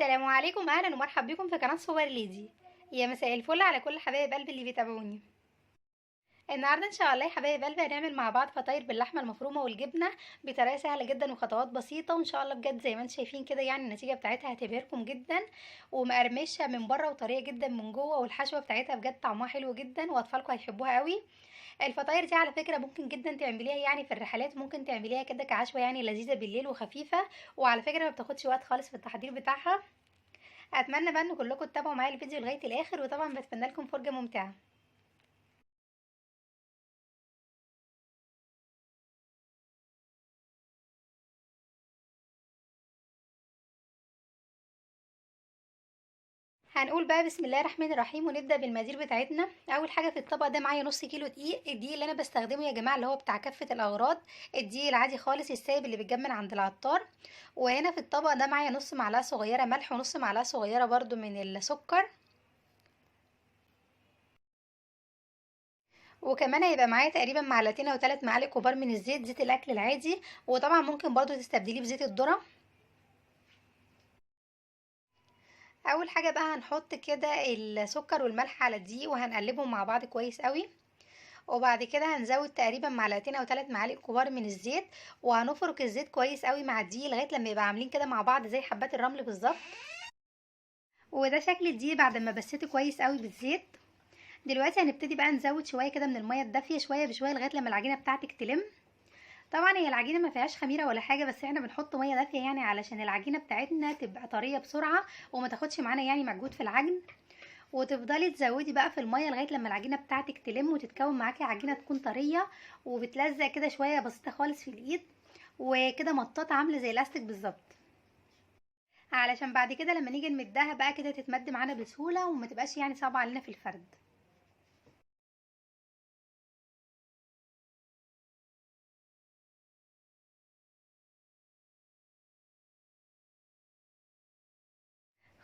السلام عليكم، اهلا ومرحبا بكم في قناة سوبر ليدي. يا مساء الفل على كل حبايب قلبي اللي بيتابعوني. النهارده ان شاء الله يا حبايب قلبي هنعمل مع بعض فطاير باللحمه المفرومه والجبنه بطريقة سهلة جدا وخطوات بسيطة، وان شاء الله بجد زي ما انتم شايفين كده يعني النتيجة بتاعتها هتبهركم جدا، ومقرمشه من بره وطريه جدا من جوه، والحشوه بتاعتها بجد طعمها حلو جدا واطفالكم هيحبوها قوي. الفطاير دي على فكرة ممكن جدا تعمليها يعني في الرحلات، ممكن تعمليها كده كعشوه يعني لذيذة بالليل وخفيفة، وعلى فكرة ما بتاخدش وقت خالص في التحضير بتاعها. اتمنى بقى ان كلكم تتابعوا معايا الفيديو لغاية الاخر، وطبعا بتمنى لكم فرجه ممتعة. هنقول بقى بسم الله الرحمن الرحيم ونبدا بالمقادير بتاعتنا. اول حاجة في الطبق ده معايا نص كيلو دقيق. الدقيق اللي انا بستخدمه يا جماعة اللي هو بتاع كفه الاغراض، الدقيق العادي خالص السايب اللي بيتجمع عند العطار. وهنا في الطبق ده معايا نص معلقه صغيرة ملح ونص معلقه صغيرة برده من السكر، وكمان هيبقى معايا تقريبا معلقتين او 3 معالق كبار من الزيت، زيت الاكل العادي، وطبعا ممكن برده تستبدليه بزيت الذرة. اول حاجة بقى هنحط كده السكر والملح على الدقيق وهنقلبهم مع بعض كويس قوي، وبعد كده هنزود تقريبا معلقتين او 3 معالق كبار من الزيت، وهنفرك الزيت كويس قوي مع الدقيق لغاية لما يبقى عاملين كده مع بعض زي حبات الرمل بالظبط. وده شكل الدقيق بعد ما بسيته كويس قوي بالزيت. دلوقتي هنبتدي بقى نزود شوية كده من المية الدافيه، شوية بشوية لغاية لما العجينة بتاعتك تلم. طبعا هي العجينة ما فيهاش خميره ولا حاجة، بس احنا بنحط مية دافيه يعني علشان العجينة بتاعتنا تبقى طرية بسرعة وما تاخدش معانا يعني مجهود في العجن. وتفضلي تزودي بقى في المية لغاية لما العجينة بتاعتك تلم وتتكون معاكي عجينه تكون طرية وبتلزق كده شوية بسيطة خالص في الايد، وكده مطاطه عامله زي الاستيك بالظبط، علشان بعد كده لما نيجي نمدها بقى كده تتمد معانا بسهولة وما تبقاش يعني صعبة علينا في الفرد.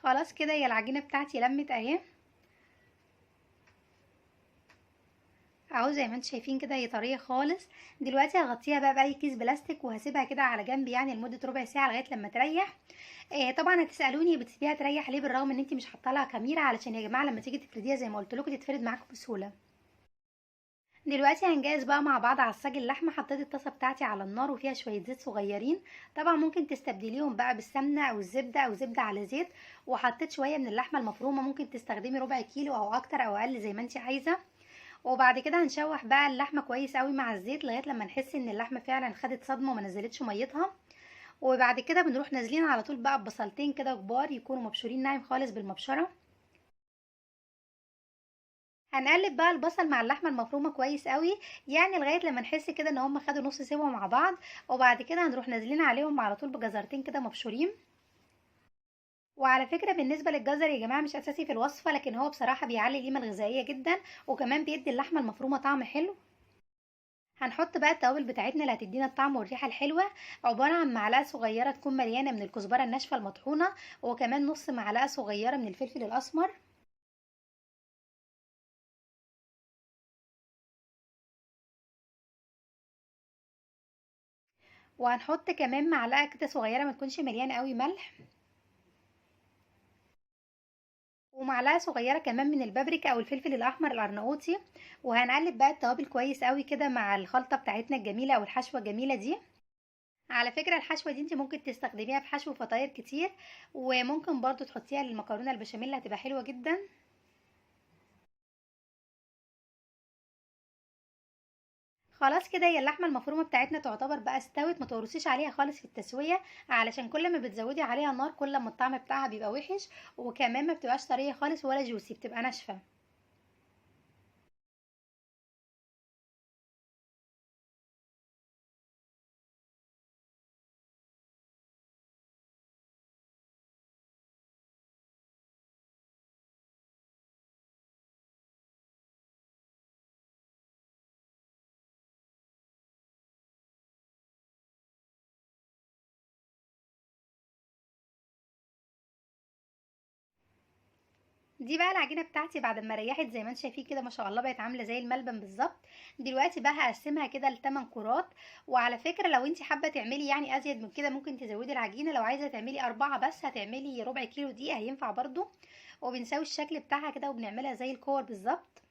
خلاص كده هي العجينة بتاعتي لمت اهي، اهو زي ما انتم شايفين كده هي طرية خالص. دلوقتي هغطيها بقى باي كيس بلاستيك وهسيبها كده على جنب يعني لمدة ربع ساعة لغاية لما تريح. طبعا هتسالوني بتسيبيها تريح ليه بالرغم ان انت مش حاطه لها خميره؟ علشان يا جماعة لما تيجي تفرديها زي ما قلت لكم تتفرد معاكم بسهولة. دلوقتي هنجهز بقى مع بعض عصاج اللحمة. حطيت الطاسه بتاعتي على النار وفيها شوية زيت صغيرين، طبعا ممكن تستبدليهم بقى بالسمنه او الزبدة او زبدة على زيت، وحطيت شوية من اللحمة المفرومه، ممكن تستخدمي ربع كيلو او اكتر او اقل زي ما انت عايزه. وبعد كده هنشوح بقى اللحمة كويس قوي مع الزيت لغاية لما نحس ان اللحمة فعلا خدت صدمة وما نزلتش ميتها. وبعد كده بنروح نازلين على طول بقى ببصلتين كده كبار يكونوا مبشورين ناعم خالص بالمبشره. هنقلب بقى البصل مع اللحمة المفرومه كويس قوي يعني لغاية لما نحس كده ان هم خدوا نص سوا مع بعض. وبعد كده هنروح نازلين عليهم على طول بجزرتين كده مبشورين. وعلى فكرة بالنسبة للجزر يا جماعة مش اساسي في الوصفة، لكن هو بصراحة بيعلي القيمة الغذائية جدا، وكمان بيدي اللحمة المفرومه طعم حلو. هنحط بقى التوابل بتاعتنا اللي هتدينا الطعم والريحه الحلوة، عبارة عن معلقه صغيرة تكون مليانة من الكزبره الناشفه المطحونه، وكمان نص معلقه صغيرة من الفلفل الاسمر، وهنحط كمان معلقه كده صغيرة ما تكونش مليانة قوي ملح، ومعلقة صغيرة كمان من البابريكا او الفلفل الاحمر الارناؤوطي. وهنقلب بقى التوابل كويس قوي كده مع الخلطة بتاعتنا الجميلة او الحشوه الجميلة دي. على فكرة الحشوه دي انت ممكن تستخدميها في حشو فطاير كتير، وممكن برضو تحطيها للمكرونه البشاميل هتبقى حلوة جدا. خلاص كده هي اللحمة المفرومه بتاعتنا تعتبر بقى استوت، ما تقرصيش عليها خالص في التسوية، علشان كل ما بتزودي عليها النار كل ما الطعم بتاعها بيبقى وحش، وكمان ما بتبقاش طرية خالص ولا جوسي، بتبقى ناشفة. دي بقى العجينة بتاعتي بعد ما ريحت زي ما انتم شايفين كده، ما شاء الله بقت عامله زي الملبن بالظبط. دلوقتي بقى هقسمها كده ل8 كرات. وعلى فكرة لو انت حابة تعملي يعني ازيد من كده ممكن تزودي العجينة، لو عايزه تعملي 4 بس هتعملي ربع كيلو دقيق هينفع برضو. وبنساوي الشكل بتاعها كده وبنعملها زي الكور بالظبط.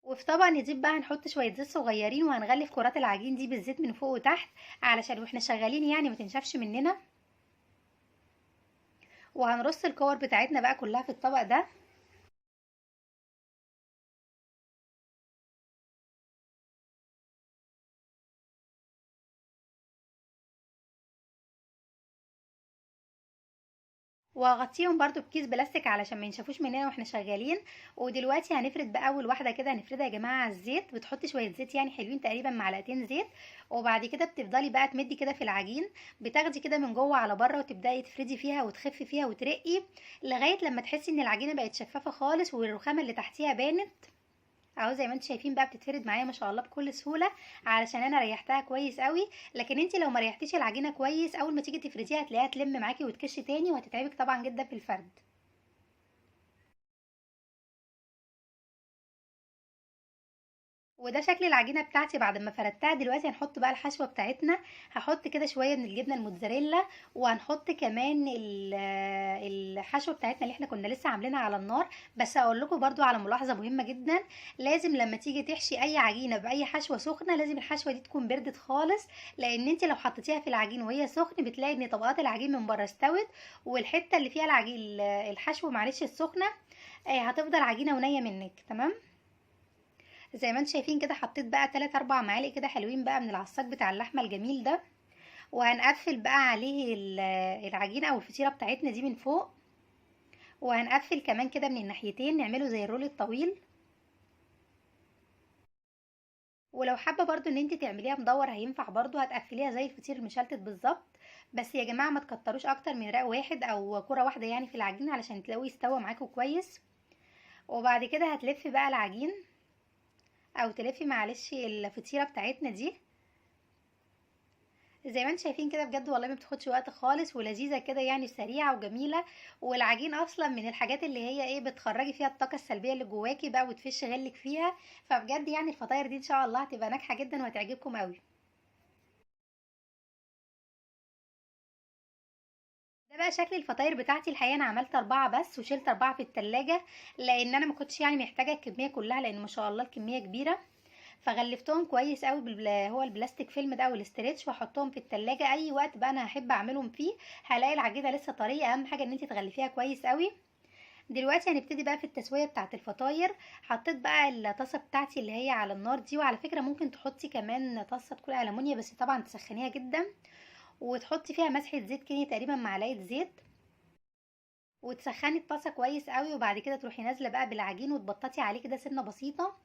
وفي طبق نضيف بقى هنحط شوية زيت صغيرين، وهنغلف كرات العجين دي بالزيت من فوق وتحت علشان واحنا شغالين يعني ما تنشفش مننا. وهنرص الكور بتاعتنا بقى كلها في الطبق ده. وهغطيهم برضو بكيس بلاستيك علشان ما ينشفوش مننا واحنا شغالين. ودلوقتي هنفرد بقى اول واحدة كده، هنفردها يا جماعة على الزيت. بتحطي شوية زيت يعني حلوين تقريبا معلقتين زيت، وبعد كده بتفضلي بقى تمدي كده في العجين، بتاخدي كده من جوه على بره وتبداي تفردي فيها وتخفي فيها وترقي لغاية لما تحسي ان العجينة بقت شفافة خالص والرخامه اللي تحتيها بانت اهو. زي ما انتم شايفين بقى بتتفرد معايا ما شاء الله بكل سهولة علشان انا ريحتها كويس قوي. لكن انت لو ما ريحتيش العجينة كويس اول ما تيجي تفرديها هتلاقيها تلم معاكي وتكش تاني، وهتتعبك طبعا جدا في الفرد. وده شكل العجينة بتاعتي بعد ما فردتها. دلوقتي هنحط بقى الحشوه بتاعتنا. هحط كده شوية من الجبنة الموتزاريلا، وهنحط كمان الحشوه بتاعتنا اللي احنا كنا لسه عاملينها على النار. بس اقول لكم برضو على ملاحظة مهمة جدا، لازم لما تيجي تحشي اي عجينه باي حشوه سخنة لازم الحشوه دي تكون بردت خالص، لان انت لو حطيتيها في العجين وهي سخن بتلاقي ان طبقات العجين من بره استوت، والحتة اللي فيها العجين الحشوه معلش السخنة هتفضل عجينه ونيه منك. تمام زي ما انتم شايفين كده حطيت بقى 3 4 معالق كده حلوين بقى من العصاج بتاع اللحمة الجميل ده، وهنقفل بقى عليه العجينة او الفطيره بتاعتنا دي من فوق، وهنقفل كمان كده من الناحيتين نعمله زي الرول الطويل. ولو حابة برضو ان انت تعمليها مدور هينفع برضو، هتقفليها زي الفطير المشلتت بالظبط. بس يا جماعة ما تكتروش اكتر من رق واحد او كره واحدة يعني في العجين علشان تلاقوه يستوى معاكم كويس. وبعد كده هتلفي بقى العجين او تلفي معلش الفطيره بتاعتنا دي زي ما انتم شايفين كده. بجد والله ما بتاخدش وقت خالص، ولذيذه كده يعني سريعة وجميلة. والعجين اصلا من الحاجات اللي هي ايه بتخرجي فيها الطاقة السلبية اللي جواكي بقى وتفش غلك فيها. فبجد يعني الفطاير دي ان شاء الله هتبقى ناجحة جدا وهتعجبكم قوي. ده بقى شكل الفطاير بتاعتي. الحقيقة انا عملت 4 بس وشلت 4 في التلاجة لان انا ما كنتش يعني محتاجه الكمية كلها، لان ما شاء الله الكمية كبيرة. فغلفتهم كويس قوي هو ال plastic film ده او ال stretch، واحطهم في التلاجة. اي وقت بقى انا هحب اعملهم فيه هلاقي العجينة لسه طرية. اهم حاجة ان انت تغلفيها كويس قوي. دلوقتي هنبتدي بقى في التسوية بتاعه الفطاير. حطيت بقى الطاسه بتاعتي اللي هي على النار دي، وعلى فكرة ممكن تحطي كمان طاسه تكون ألمونيا بس طبعا تسخنيها جدا، وتحطي فيها مسحه زيت كده تقريبا معلقه زيت، وتسخني الطاسه كويس قوي. وبعد كده تروحي نازله بقى بالعجين وتبططي عليه كده سنة بسيطة.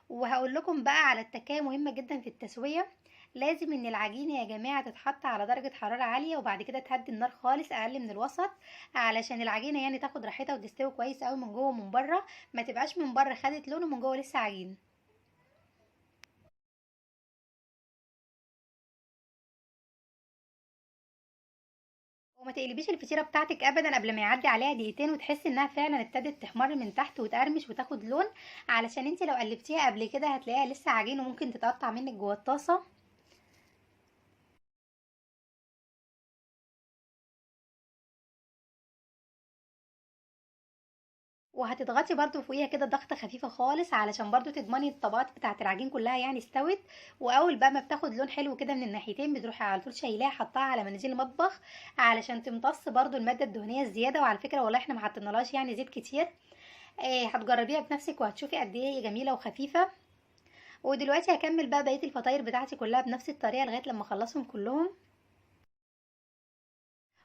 وهقول لكم بقى على التكايه مهمة جدا في التسوية، لازم ان العجينة يا جماعة تتحط على درجه حرارة عالية، وبعد كده تهدي النار خالص اقل من الوسط علشان العجينة يعني تاخد راحتها وتستوي كويس قوي من جوه ومن بره، ما تبقاش من بره خدت لون ومن جوه لسه عجين. وما تقلبيش الفطيره بتاعتك ابدا قبل ما يعدي عليها دقيقتين وتحسي انها فعلا ابتدت تحمر من تحت وتقرمش وتاخد لون، علشان انت لو قلبتيها قبل كده هتلاقيها لسه عجين وممكن تتقطع منك جوه الطاسه. وهتضغطي برضو فوقيها كده ضغطه خفيفة خالص علشان برضو تضمني الطبقات بتاعه العجين كلها يعني استوت. واول بقى ما بتاخد لون حلو كده من الناحيتين بتروحي على طول شايلاها حطاها على مناديل المطبخ علشان تمتص برضو المادة الدهنية الزيادة. وعلى فكرة والله احنا ما حطينالهاش يعني زيت كتير، هتجربيها بنفسك وهتشوفي قد ايه هي جميلة وخفيفة. ودلوقتي هكمل بقى بقية الفطاير بتاعتي كلها بنفس الطريقة لغاية لما اخلصهم كلهم.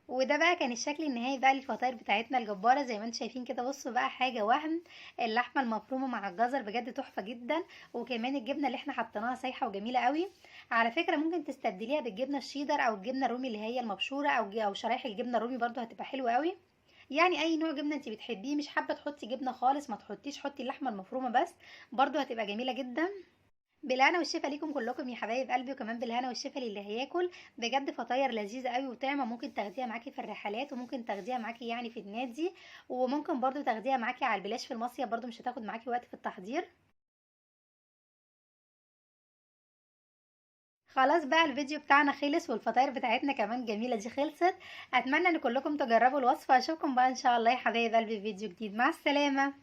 وده بقى كان الشكل النهائي بقى للفطاير بتاعتنا الجبارة زي ما انتم شايفين كده. بصوا بقى حاجة وهم، اللحمة المفرومه مع الجزر بجد تحفة جدا، وكمان الجبنة اللي احنا حطيناها سايحه وجميلة قوي. على فكرة ممكن تستبدليها بالجبنه الشيدر او الجبنة الرومي اللي هي المبشوره، او شرايح الجبنة الرومي برضو هتبقى حلوة قوي. يعني اي نوع جبنه انت بتحبيه. مش حابة تحطي جبنه خالص ما تحطيش، حطي اللحمة المفرومه بس، برضو هتبقى جميلة جدا. بالهنا والشفا ليكم كلكم يا حبايب قلبي، وكمان بالهنا والشفا للي هياكل. بجد فطاير لذيذة قوي وطعمه، ممكن تاخديها معاكي في الرحلات، وممكن تاخديها معاكي يعني في النادي، وممكن برضو تاخديها معاكي على البلاش في المصيف، برضو مش هتاخد معاكي وقت في التحضير. خلاص بقى الفيديو بتاعنا خلص، والفطاير بتاعتنا كمان جميلة دي خلصت. اتمنى ان كلكم تجربوا الوصفة. اشوفكم بقى ان شاء الله يا حبايب قلبي في فيديو جديد. مع السلامة.